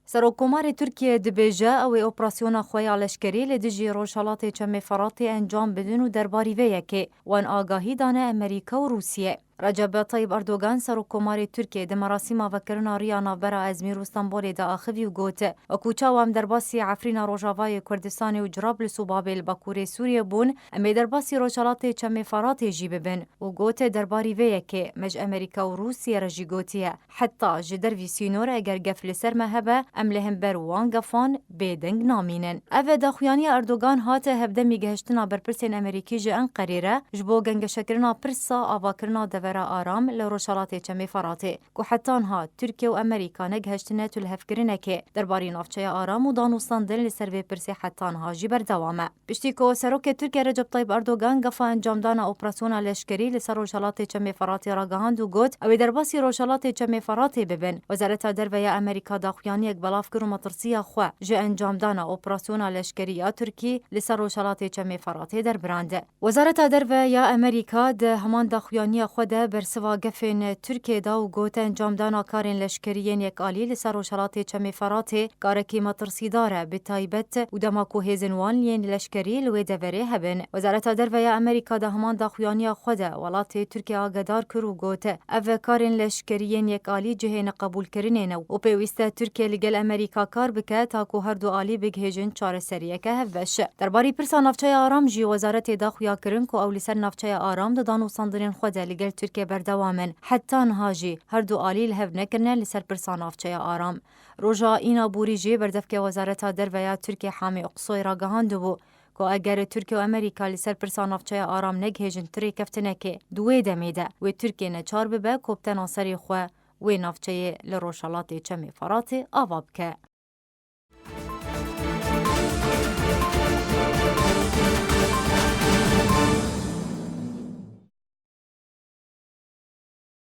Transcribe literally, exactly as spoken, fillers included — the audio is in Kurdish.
Serokkomarê Tirkiyê dibêje, ew ê operasyona xwe ya leşkerî li dijî Rojhelatê Çemê Feratê encam bidin û derbarî vê yekê wan agahî dane Amerîka û Rûsiyê. Recep Tayyip Erdogan, Serokkomarê Tirkiyê, di merasîma vekirina riya navbera Ezmîr û Stenbolê de axivî û got, Wekû çawa em derbasî Efrîna Rojavayê Kurdistanê û Cirablus û Babê li Bakurê Sûriyê bûn, em ê derbasî Rojhelatê Çemê Feratê jî bibin û got, Derbarî vê yekê me ji Amerîka û Rûsiyê re jî gotiye. Heta ji dervî sînor eger gef li ser me hebe, em li hember wan gefan bêdeng namînin. Ev daxuyaniya Erdogan hate hevdemî gihiştina berpirsên Amerîkî ji Enqerê re ji bo gengeşekirina pirsa avakirina devera aram li Rojhelatê Çemê Feratê, ku heta niha Tirkiye û Amerîka negihiştine tu lihevkirinekê derbarî navçeya aram û danûstandin li ser vê pirsê heta niha jî berdewam e. Piştî ku Serokê Tirkiye Recep Tayyip Erdogan gefa encamdana operasyona leşkerî li ser Rojhelatê Çemê Feratê ragihand û got, ew ê derbasî Rojhelatê Çemê Feratê bibin, Wezareta Derve ya Amerîka daxuyaniyek belav kir û metirsiya xwe ji encamdana operasyona leşkerî ya Tirkî li ser Rojhelatê Çemê Feratê derbirand. Wezareta Derve ya Amerîka di heman daxuyaniya xwe de bersiva gefên Tirkiyê da û got, encamdana karên leşkerî yên yekalî li ser Rojhelatê Çemê Feratê karekî metirsîdar e, bi taybet û dema ku hêzên wan yên leşkerî li wê deverê hebin. Wezareta Derve ya Amerîka di heman daxuyaniya xwe de welatê Tirkiye agedar kir û got, ev karên leşkerî yên yekalî cihê neqebûlkirinê ne û pêwîst e Tirkiye li gel Amerîka kar bike, ta ku her du alî bigihêjin çareseriyeke hevbeş. Derbarî pirsa navçeya aram jî, wezaretê da xuya kirin ku ew li ser navçeya aram di danûstandinên xwe de li gel Tirkiye berdewam in. Heta niha jî her du alî li hev nekirine li ser pirsa navçeya aram. Roja Îna Borî jî berdevkê Wezareta Derve ya Tirkiye Hamî Oksoy ragihandibû ku eger Tirkiye û Amerîka li ser pirsa navçeya aram negihêjin ti rêkeftinekê, di wê demê de wê Tirkiye neçar bibe ku bi tena serê xwe wê navçeyê li Rojhelatê Çemê Feratê ava bike.